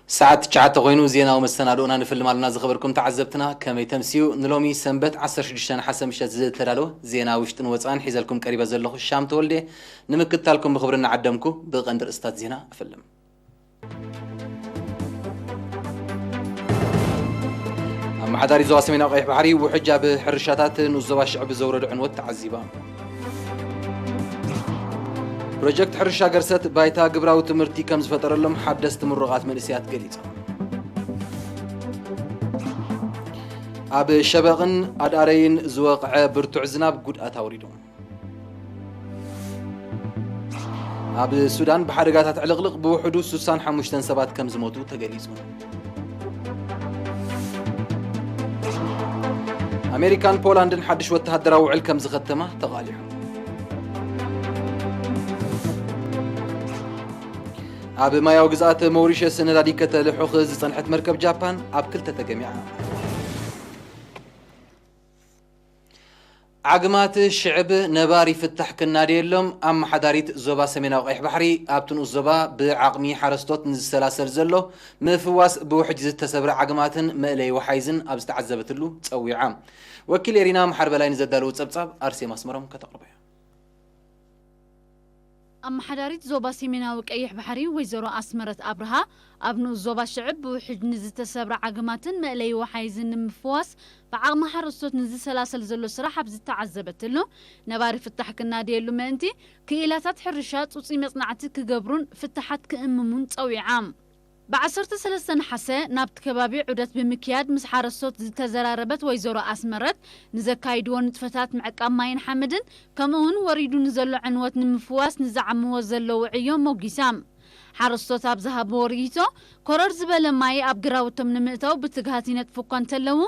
ሰዓት ትሽዓተ ኮይኑ ዜናዊ መሰናድኦና ንፍልም ኣሎና። ዝኸበርኩም ተዓዘብትና ከመይ ተምስዩ? ንሎሚ ሰንበት ዓሰርተ ሽዱሽተ ነሓሰ ምሸት ዝተዳለወ ዜና ውሽጥን ወፃእን ሒዘልኩም ቀሪበ ዘለኹ ሻም ተወልደ። ንምክትታልኩም ብኽብሪ እናዓደምኩ ብቐንዲ ርእስታት ዜና እፍልም። ኣመሓዳሪ ዞባ ሰሜናዊ ቀይሕ ባሕሪ ውሕጅ ኣብ ሕርሻታት ንኡስ ዞባ ሽዕብ ዘውረዶ ዕንወት ተዓዚባ። ፕሮጀክት ሕርሻ ገርሰት ባይታ ግብራዊ ትምህርቲ ከም ዝፈጠረሎም ሓደስቲ ምሩቓት መንእሰያት ገሊጾም። ኣብ ሸበቕን ኣድኣረይን ዝወቕዐ ብርቱዕ ዝናብ ጉድኣት ኣውሪዱ። ኣብ ሱዳን ብሓደጋታት ዕልቕልቕ ብውሕዱ ሱሳን ሓሙሽተን ሰባት ከም ዝሞቱ ተገሊጹ። ኣሜሪካን ፖላንድን ሓድሽ ወተሃደራዊ ውዕል ከም ዝኸተማ ተቓሊሑ። ኣብ ማያዊ ግዝኣት ሞሪሸስ ነዳዲ ከተልሑኽ ዝጸንሐት መርከብ ጃፓን ኣብ ክልተ ተገሚዓ። ዓግማት ሽዕብ ነባሪ ፍታሕ ክናደየሎም ኣመሓዳሪት ዞባ ሰሜናዊ ቀይሕ ባሕሪ ኣብቲ ንኡስ ዞባ ብዓቕሚ ሓረስቶት ንዝሰላሰል ዘሎ ምፍዋስ ብውሕጅ ዝተሰብረ ዓግማትን መእለይ ወሓይዝን ኣብ ዝተዓዘበትሉ ጸዊዓ። ወኪል ኤሪና መሓር በላይ ንዘዳለዉ ጸብጻብ ኣርሴማ ኣስመሮም ከተቕርቦ እያ። ኣመሓዳሪት ዞባ ሰሜናዊ ቀይሕ ባሕሪ ወይዘሮ ኣስመረት ኣብርሃ ኣብ ንኡስ ዞባ ሽዕብ ብውሕጅ ንዝተሰብረ ዓግማትን መእለይ ወሓይዝን ንምፍዋስ ብዓቕሚ ሓረስቶት ንዝሰላሰል ዘሎ ስራሕ ኣብ ዝተዓዘበትሉ፣ ነባሪ ፍታሕ ክናደየሉ ምእንቲ ክኢላታት ሕርሻ ጹጺ መጽናዕቲ ክገብሩን ፍታሓት ክእምሙን ጸዊዓ። ብ ዓሰርተ ሰለስተ ነሓሰ ናብቲ ከባቢ ዑደት ብምክያድ ምስ ሓረስቶት ዝተዘራረበት ወይዘሮ ኣስመረት፣ ንዘካይድዎ ንጥፈታት ምዕቃብ ማይን ሓመድን ከምኡ እውን ወሪዱ ንዘሎ ዕንወት ንምፍዋስ ንዝዓምዎ ዘለዉ ዕዮ ሞጊሳ። ሓረስቶት ኣብ ዝሃብዎ ርእይቶ፣ ኮረር ዝበለ ማይ ኣብ ግራውቶም ንምእታው ብትግሃት ይነጥፉ እኳ እንተለዉ፣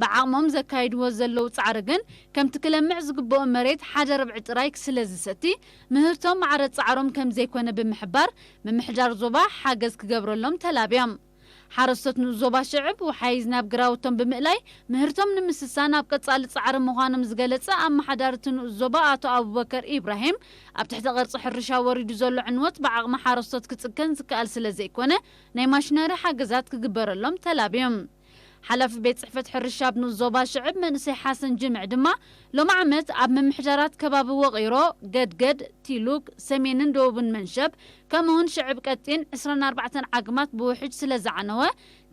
ብዓቕሞም ዘካይድዎ ዘለዉ ጻዕሪ ግን ከምቲ ክለምዕ ዝግብኦ መሬት ሓደ ርብዒ ጥራይ ስለ ዝሰቲ፣ ምህርቶም ማዕረ ጻዕሮም ከም ዘይኮነ ብምሕባር፣ ምምሕዳር ዞባ ሓገዝ ክገብረሎም ተላብዮም። ሓረስቶት ንኡስ ዞባ ሽዕብ ወሓይዝ ናብ ግራውቶም ብምእላይ ምህርቶም ንምስሳን ኣብ ቀጻሊ ጻዕሪ ምዃኖም ዝገለጸ ኣመሓዳሪ እቲ ንኡስ ዞባ ኣቶ ኣቡበከር ኢብራሂም፣ ኣብ ትሕቲ ቅርጺ ሕርሻ ወሪዱ ዘሎ ዕንወት ብዓቕሚ ሓረስቶት ክጽገን ዝከኣል ስለ ዘይኮነ ናይ ማሽነሪ ሓገዛት ክግበረሎም ተላብዮም። ሓላፊ ቤት ጽሕፈት ሕርሻ ኣብ ንኡስ ዞባ ሽዕብ መንእሰይ ሓሰን ጅምዕ ድማ ሎም ዓመት ኣብ ምምሕዳራት ከባቢ ወቒሮ፣ ገድገድ፣ ቲሉክ፣ ሰሜንን ደቡብን መንሸብ ከምኡውን ሽዕብ ቀጢን ዕስራን ኣርባዕተን ዓግማት ብውሕጅ ስለ ዝዓነወ፣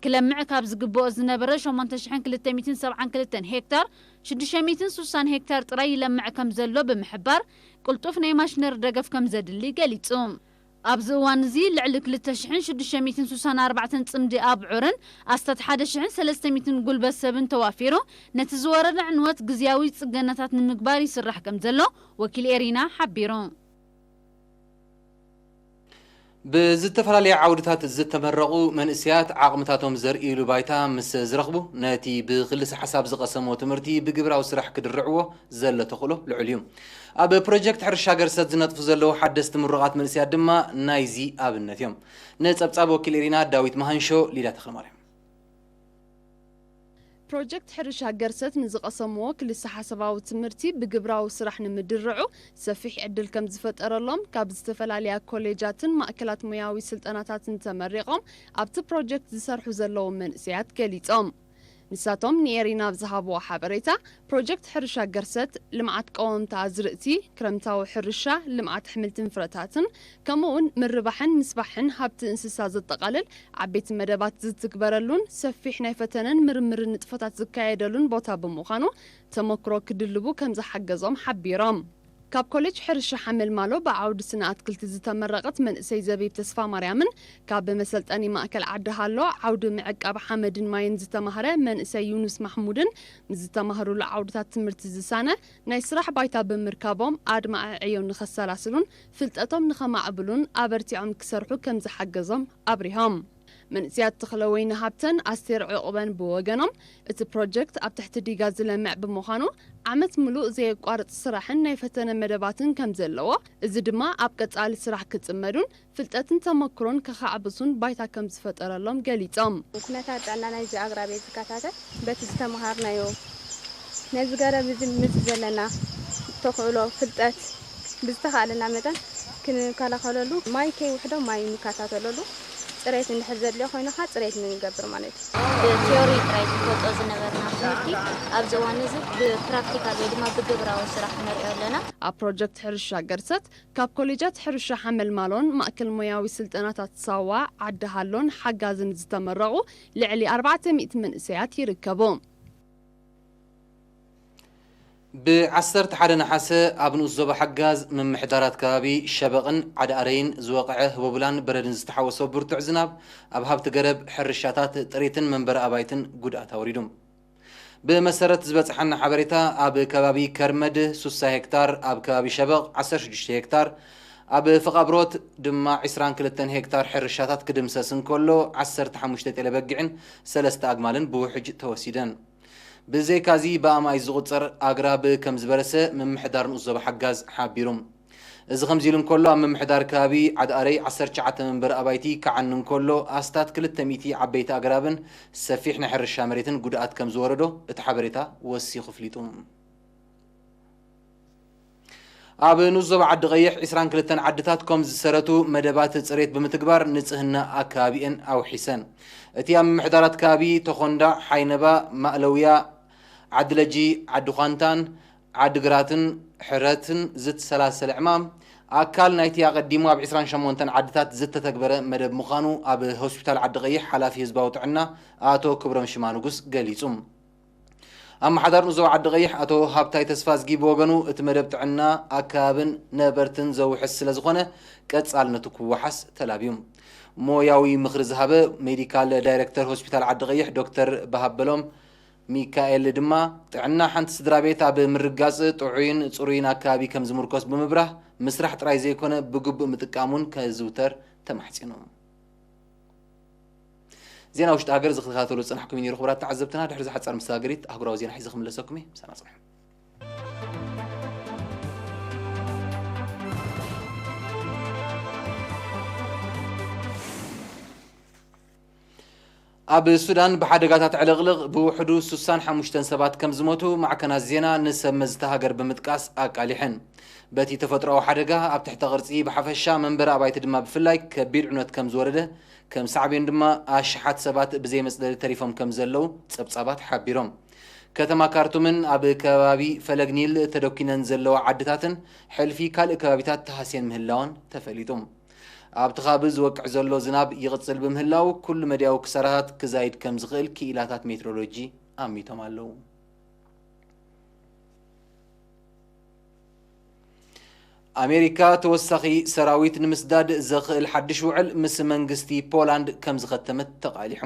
ክለምዕ ካብ ዝግብኦ ዝነበረ ሸሞንተ ሽሕን ክልተ ሚእትን ሰብዓን ክልተን ሄክታር፣ ሽዱሽተ ሚእትን ሱሳን ሄክታር ጥራይ ይለምዕ ከም ዘሎ ብምሕባር፣ ቅልጡፍ ናይ ማሽነሪ ደገፍ ከም ዘድሊ ገሊጹ። ኣብዚ እዋን እዚ ልዕሊ ክልተ ሽሕን ሽዱሽተ ሚእትን ሱሳን ኣርባዕተን ጽምዲ ኣብዑርን ኣስታት ሓደ ሽሕን ሰለስተ ሚእትን ጉልበት ሰብን ተዋፊሩ፣ ነቲ ዝወረደ ዕንወት ግዝያዊ ጽገናታት ንምግባር ይስራሕ ከም ዘሎ ወኪል ኤሪና ሓቢሩ። ብዝተፈላለየ ዓውድታት ዝተመረቑ መንእሰያት ዓቕምታቶም ዘርእይሉ ባይታ ምስ ዝረኽቡ፣ ነቲ ብክልሰ ሓሳብ ዝቐሰምዎ ትምህርቲ ብግብራዊ ስራሕ ክድርዕዎ ዘሎ ተኽእሎ ልዑል እዩ። ኣብ ፕሮጀክት ሕርሻ ገርሰት ዝነጥፉ ዘለዉ ሓደስቲ ምሩቓት መንእሰያት ድማ ናይዚ ኣብነት እዮም። ንጸብጻብ ወኪል ኤሪና ዳዊት መሃንሾ፣ ሊዳ ተኽለማርያም። ፕሮጀክት ሕርሻ ገርሰት ንዝቐሰምዎ ክልሰ ሓሳባዊ ትምህርቲ ብግብራዊ ስራሕ ንምድርዑ ሰፊሕ ዕድል ከም ዝፈጠረሎም ካብ ዝተፈላለያ ኮሌጃትን ማእከላት ሞያዊ ስልጠናታትን ተመሪቖም ኣብቲ ፕሮጀክት ዝሰርሑ ዘለዉ መንእሰያት ገሊጾም። ንሳቶም ንኤሪና ኣብ ዝሃብዎ ሓበሬታ፣ ፕሮጀክት ሕርሻ ገርሰት፣ ልምዓት ቀወምቲ ኣዝርእቲ፣ ክረምታዊ ሕርሻ፣ ልምዓት ኣሕምልትን ፍረታትን፣ ከምኡ'ውን ምርባሕን ምስፋሕን ሃብቲ እንስሳ ዘጠቓልል ዓበይቲ መደባት ዝትግበረሉን ሰፊሕ ናይ ፈተነን ምርምርን ንጥፈታት ዝካየደሉን ቦታ ብምዃኑ፣ ተመክሮ ክድልቡ ከም ዝሓገዞም ሓቢሮም። ካብ ኮሌጅ ሕርሻ ሓመልማሎ ብዓውዲ ስነ ኣትክልቲ ዝተመረቐት መንእሰይ ዘቢብ ተስፋማርያምን ካብ መሰልጠኒ ማእከል ዓዲ ሃሎ ዓውዲ ምዕቃብ ሓመድን ማይን ዝተማህረ መንእሰይ ዩኑስ ማሕሙድን ምስ ዝተማህሩሉ ዓውድታት ትምህርቲ ዝሳነ ናይ ስራሕ ባይታ ብምርካቦም ኣድማዒ ዕዮ ንኸሰላስሉን ፍልጠቶም ንኸማዕብሉን ኣበርቲዖም ክሰርሑ ከም ዝሓገዞም ኣብሪሆም። መንእሰያት ተኽለወይኒ ሃብተን ኣስቴር ዕቑበን ብወገኖም፣ እቲ ፕሮጀክት ኣብ ትሕቲ ዲጋ ዝለምዕ ብምዃኑ፣ ዓመት ምሉእ ዘየቋርጽ ስራሕን ናይ ፈተነ መደባትን ከም ዘለዎ፣ እዚ ድማ ኣብ ቀጻሊ ስራሕ ክጽመዱን ፍልጠትን ተመክሮን ከኻዕብሱን ባይታ ከም ዝፈጠረሎም ገሊጾም። ኩነታት ጥዕና ናይዚ ኣግራብ እየ ዝከታተል። በቲ ዝተምሃርናዮ ነዚ ገረብ እዚ ምስ ዘለና ተኽእሎ ፍልጠት ብዝተኻእለና መጠን ክንከላኸለሉ፣ ማይ ከይውሕዶ ማይ ንከታተለሉ፣ ጽሬት እንድሕር ዘድልዮ ኮይኑ ኸዓ ጽሬት ንገብር ማለት እዩ። ብቲዮሪ ጥራይ ዝፈልጦ ዝነበርና ትምህርቲ ኣብዚ እዋን እዚ ብፕራክቲካል ወይ ድማ ብግብራዊ ስራሕ ንሪኦ ኣለና። ኣብ ፕሮጀክት ሕርሻ ገርሰት ካብ ኮሌጃት ሕርሻ ሓመልማሎን ማእከል ሞያዊ ስልጠናታት ሳዋ፣ ዓዲ ሃሎን ሓጋዝን ዝተመረቑ ልዕሊ ኣርባዕተ ሚእቲ መንእሰያት ይርከቡ። ብ ዓሰርተ ሓደ ነሓሰ ኣብ ንኡስ ዞባ ሓጋዝ ምምሕዳራት ከባቢ ሸበቕን ዓዲ ኣረይን ዝወቕዐ ህቦብላን በረድን ዝተሓወሶ ብርቱዕ ዝናብ ኣብ ሃብቲ ገረብ፣ ሕርሻታት፣ ጥሪትን መንበሪ ኣባይትን ጉድኣት ኣውሪዱ። ብመሰረት ዝበጽሓና ሓበሬታ፣ ኣብ ከባቢ ከርመድ ሱሳ ሄክታር፣ ኣብ ከባቢ ሸበቕ ዓሰርተ ሽዱሽተ ሄክታር፣ ኣብ ፍቓብሮት ድማ ዕስራን ክልተን ሄክታር ሕርሻታት ክድምሰስ እንከሎ፣ ዓሰርተ ሓሙሽተ ጤለ በጊዕን ሰለስተ ኣግማልን ብውሕጅ ተወሲደን። ብዘይካዚ ብኣማኢት ዝቑጸር ኣግራብ ከም ዝበረሰ ምምሕዳር ንኡስ ዞባ ሓጋዝ ሓቢሩ። እዚ ከምዚ ኢሉ እንከሎ፣ ኣብ ምምሕዳር ከባቢ ዓዲ ኣረይ ዓሰርተ ትሽዓተ መንበሪ ኣባይቲ ክዓኒ እንከሎ፣ ኣስታት ክልተ ሚእቲ ዓበይቲ ኣግራብን ሰፊሕ ናይ ሕርሻ መሬትን ጉድኣት ከም ዝወረዶ እቲ ሓበሬታ ወሲኹ ኣፍሊጡ። ኣብ ንኡስ ዞባ ዓዲ ቀይሕ ዕስራን ክልተን ዓድታት ኮም ዝሰረቱ መደባት ጽሬት ብምትግባር ንጽህና ኣከባቢኤን ኣውሒሰን። እቲ ኣብ ምምሕዳራት ከባቢ ተኾንዳ፣ ሓይነባ፣ ማእለውያ፣ ዓዲ ለጂ፣ ዓዲ ዃንታን ዓዲ ግራትን ሕረትን ዝተሰላሰለ ዕማም ኣካል ናይቲ ኣቐዲሙ ኣብ ዕስራን ሸሞንተን ዓድታት ዝተተግበረ መደብ ምዃኑ ኣብ ሆስፒታል ዓዲ ቀይሕ ሓላፊ ህዝባዊ ጥዕና ኣቶ ክብሮም ሽማንጉስ ገሊጹ። ኣመሓዳሪ ንኡስ ዞባ ዓዲ ቀይሕ ኣቶ ሃብታይ ተስፋዝጊ ብወገኑ፣ እቲ መደብ ጥዕና ኣከባብን ነበርትን ዘውሕስ ስለ ዝኾነ፣ ቀጻልነቱ ክወሓስ ተላብዩ። ሞያዊ ምኽሪ ዝሃበ ሜዲካል ዳይሬክተር ሆስፒታል ዓዲ ቀይሕ ዶክተር በሃበሎም ሚካኤል ድማ፣ ጥዕና ሓንቲ ስድራ ቤት ኣብ ምርጋጽ ጥዑይን ጽሩይን ኣከባቢ ከም ዝምርኮስ ብምብራህ፣ ምስራሕ ጥራይ ዘይኮነ ብግቡእ ምጥቃም እውን ከዝውተር ተማሕጺኑ። ዜና ውሽጢ ሃገር ዝኽታተሉ ዝጸናሕኩም እዩ ነይሩ። ክቡራት ተዓዘብትና፣ ድሕሪ ዝሓጸር መሰጋገሪት ኣህጉራዊ ዜና ሒዘ ክምለሰኩም እየ። ምሳና ጽንሑ። ኣብ ሱዳን ብሓደጋታት ዕልቕልቕ ብውሕዱ ሱሳን ሓሙሽተን ሰባት ከም ዝሞቱ ማዕከናት ዜና ንሰብ መዚ እታ ሃገር ብምጥቃስ ኣቃሊሐን። በቲ ተፈጥሮኣዊ ሓደጋ ኣብ ትሕተ ቅርጺ ብሓፈሻ፣ መንበሪ ኣባይቲ ድማ ብፍላይ ከቢድ ዕንወት ከም ዝወረደ፣ ከም ሳዕቤን ድማ ኣሽሓት ሰባት ብዘይ መጽለሊ ተሪፎም ከም ዘለዉ ጸብጻባት ሓቢሮም። ከተማ ካርቱምን ኣብ ከባቢ ፈለግ ኒል ተደኲነን ዘለዋ ዓድታትን ሕልፊ ካልእ ከባቢታት ተሃስየን ምህላወን ተፈሊጡ። ኣብቲ ከባቢ ዝወቅዕ ዘሎ ዝናብ ይቕጽል ብምህላው፣ ኩሉ መድያዊ ክሳራታት ክዛይድ ከም ዝኽእል ክኢላታት ሜትሮሎጂ ኣሚቶም ኣለዉ። ኣሜሪካ ተወሳኺ ሰራዊት ንምስዳድ ዘኽእል ሓድሽ ውዕል ምስ መንግስቲ ፖላንድ ከም ዝኸተመት ተቓሊሑ።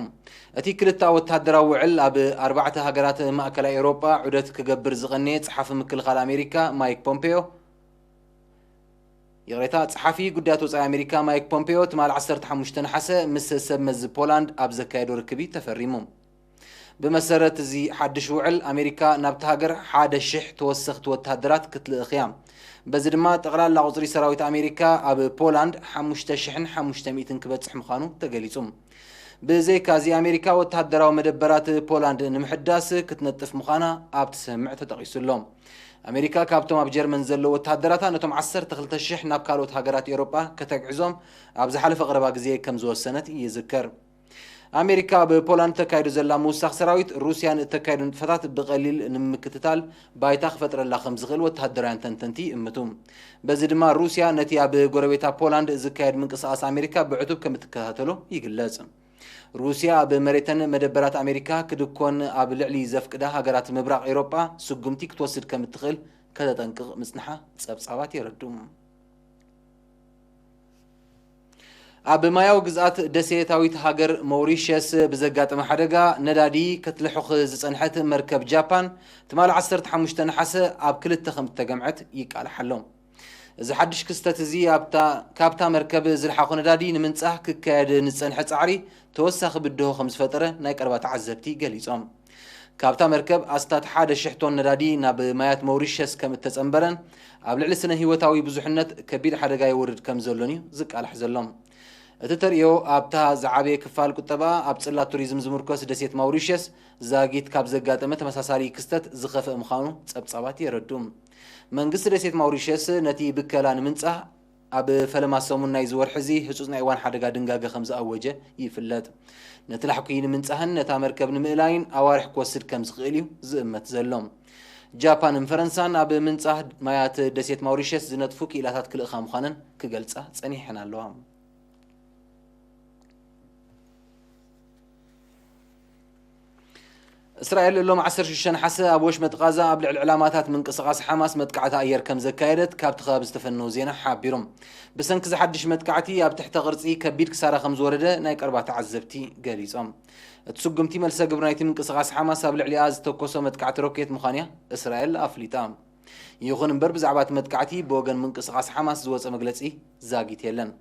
እቲ ክልተኣዊ ወተሃደራዊ ውዕል ኣብ ኣርባዕተ ሃገራት ማእከላይ ኤውሮጳ ዑደት ክገብር ዝቐነየ ጸሓፊ ምክልኻል ኣሜሪካ ማይክ ፖምፔዮ፣ ይቕሬታ፣ ጸሓፊ ጉዳያት ወጻኢ ኣሜሪካ ማይክ ፖምፔዮ ትማሊ ዓሰርተ ሓሙሽተ ነሓሰ ምስ ሰብ መዚ ፖላንድ ኣብ ዘካየዶ ርክብ እዩ ተፈሪሙ። ብመሰረት እዚ ሓድሽ ውዕል፣ ኣሜሪካ ናብቲ ሃገር ሓደ ሽሕ ተወሰኽቲ ወተሃደራት ክትልእኽ እያ። በዚ ድማ ጠቕላላ ቁጽሪ ሰራዊት ኣሜሪካ ኣብ ፖላንድ ሓሙሽተ ሽሕን ሓሙሽተ ሚእትን ክበጽሕ ምዃኑ ተገሊጹ። ብዘይካዚ፣ ኣሜሪካ ወተሃደራዊ መደበራት ፖላንድ ንምሕዳስ ክትነጥፍ ምዃና ኣብቲ ስምምዕ ተጠቒሱ ኣሎ። ኣሜሪካ ካብቶም ኣብ ጀርመን ዘለዉ ወተሃደራታ ነቶም ዓሰርተ ክልተ ሽሕ ናብ ካልኦት ሃገራት ኤውሮጳ ከተግዕዞም ኣብ ዝሓለፈ ቀረባ ግዜ ከም ዝወሰነት ይዝከር። ኣሜሪካ ኣብ ፖላንድ ተካይዶ ዘላ ምውሳኽ ሰራዊት፣ ሩስያ ንእተካይዶ ንጥፈታት ብቐሊል ንምክትታል ባይታ ክፈጥረላ ከም ዝኽእል ወተሃደራውያን ተንተንቲ ይእምቱ። በዚ ድማ ሩስያ ነቲ ኣብ ጎረቤታ ፖላንድ ዝካየድ ምንቅስቓስ ኣሜሪካ ብዕቱብ ከም እትከታተሎ ይግለጽ። ሩስያ ኣብ መሬተን መደበራት ኣሜሪካ ክድኮን ኣብ ልዕሊ ዘፍቅዳ ሃገራት ምብራቕ ኤውሮጳ ስጉምቲ ክትወስድ ከም እትኽእል ከተጠንቅቕ ምጽንሓ ጸብጻባት የረድኡ። ኣብ ማያዊ ግዝኣት ደሴታዊት ሃገር ሞሪሸስ ብዘጋጠመ ሓደጋ ነዳዲ ከትልሑኽ ዝጸንሐት መርከብ ጃፓን፣ ትማሊ ዓሰርተ ሓሙሽተ ነሓሰ ኣብ ክልተ ከም እተገምዐት ይቃላሕ ኣሎ። እዚ ሓድሽ ክስተት እዚ ኣብታ፣ ካብታ መርከብ ዝለሓኾ ነዳዲ ንምንጻህ ክካየድ ንዝጸንሐ ጻዕሪ ተወሳኺ ብድሆ ከም ዝፈጠረ ናይ ቀረባ ተዓዘብቲ ገሊጾም። ካብታ መርከብ ኣስታት ሓደ ሽሕ ቶን ነዳዲ ናብ ማያት ሞሪሸስ ከም እተጸንበረን ኣብ ልዕሊ ስነ ህይወታዊ ብዙሕነት ከቢድ ሓደጋ የውርድ ከም ዘሎን እዩ ዝቃላሕ ዘሎ። እቲ ተርእዮ ኣብታ ዝዓበየ ክፋል ቁጠባ ኣብ ጽላት ቱሪዝም ዝምርኮስ ደሴት ማውሪሸስ ዛጊት ካብ ዘጋጠመ ተመሳሳሊ ክስተት ዝኸፍአ ምዃኑ ጸብጻባት የረድኡ። መንግስቲ ደሴት ማውሪሸስ ነቲ ብከላ ንምንጻህ ኣብ ፈለማ ሰሙን ናይዚ ወርሒ እዚ ህጹጽ ናይ እዋን ሓደጋ ድንጋገ ከም ዝኣወጀ ይፍለጥ። ነቲ ላሕኩይ ንምንጻህን ነታ መርከብ ንምእላይን ኣዋርሕ ክወስድ ከም ዝኽእል እዩ ዝእመት ዘሎ። ጃፓንን ፈረንሳን ኣብ ምንጻህ ማያት ደሴት ማውሪሸስ ዝነጥፉ ክኢላታት ክልእኻ ምዃነን ክገልጻ ጸኒሐን ኣለዋ። እስራኤል ሎም ዓሰርተ ሽዱሽተ ነሓሰ ኣብ ወሽመጥ ቃዛ ኣብ ልዕሊ ዕላማታት ምንቅስቓስ ሓማስ መጥቃዕቲ ኣየር ከም ዘካየደት ካብቲ ከባቢ ዝተፈነው ዜና ሓቢሩ። ብሰንኪ እዚ ሓድሽ መጥቃዕቲ ኣብ ትሕተ ቅርጺ ከቢድ ክሳራ ከም ዝወረደ ናይ ቀርባ ተዓዘብቲ ገሊጾም። እቲ ስጉምቲ መልሰ ግብሪ ናይቲ ምንቅስቓስ ሓማስ ኣብ ልዕሊኣ ዝተኮሶ መጥቃዕቲ ሮኬት ምዃኑ'ያ እስራኤል ኣፍሊጣ። ይኹን እምበር ብዛዕባ እቲ መጥቃዕቲ ብወገን ምንቅስቓስ ሓማስ ዝወጸ መግለጺ ዛጊት የለን።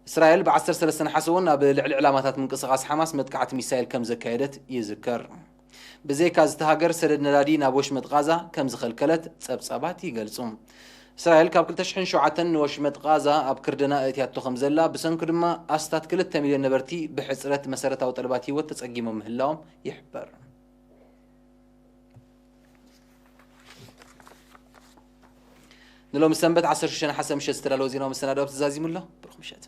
እስራኤል ብ ዓሰርተ ሰለስተ ነሓሰ እውን ኣብ ልዕሊ ዕላማታት ምንቅስቓስ ሓማስ መጥቃዕቲ ሚሳይል ከም ዘካየደት ይዝከር። ብዘይካ እዚ እቲ ሃገር ሰደድ ነዳዲ ናብ ወሽመጥ ቃዛ ከም ዝኸልከለት ጸብጻባት ይገልጹ። እስራኤል ካብ ክልተ ሽሕን ሸውዓተን ንወሽመጥ ቃዛ ኣብ ክርደና እእትያቶ ከም ዘላ ብሰንኩ ድማ ኣስታት ክልተ ሚልዮን ነበርቲ ብሕጽረት መሰረታዊ ጠለባት ህይወት ተጸጊሞም ምህላዎም ይሕበር። ንሎሚ ሰንበት ዓሰርተ ሽዱሽተ ነሓሰ ምሸት ዝተዳለወ ዜናዊ መሰናዶ ተዛዚሙ ኣሎ። ብሩኽ ምሸት።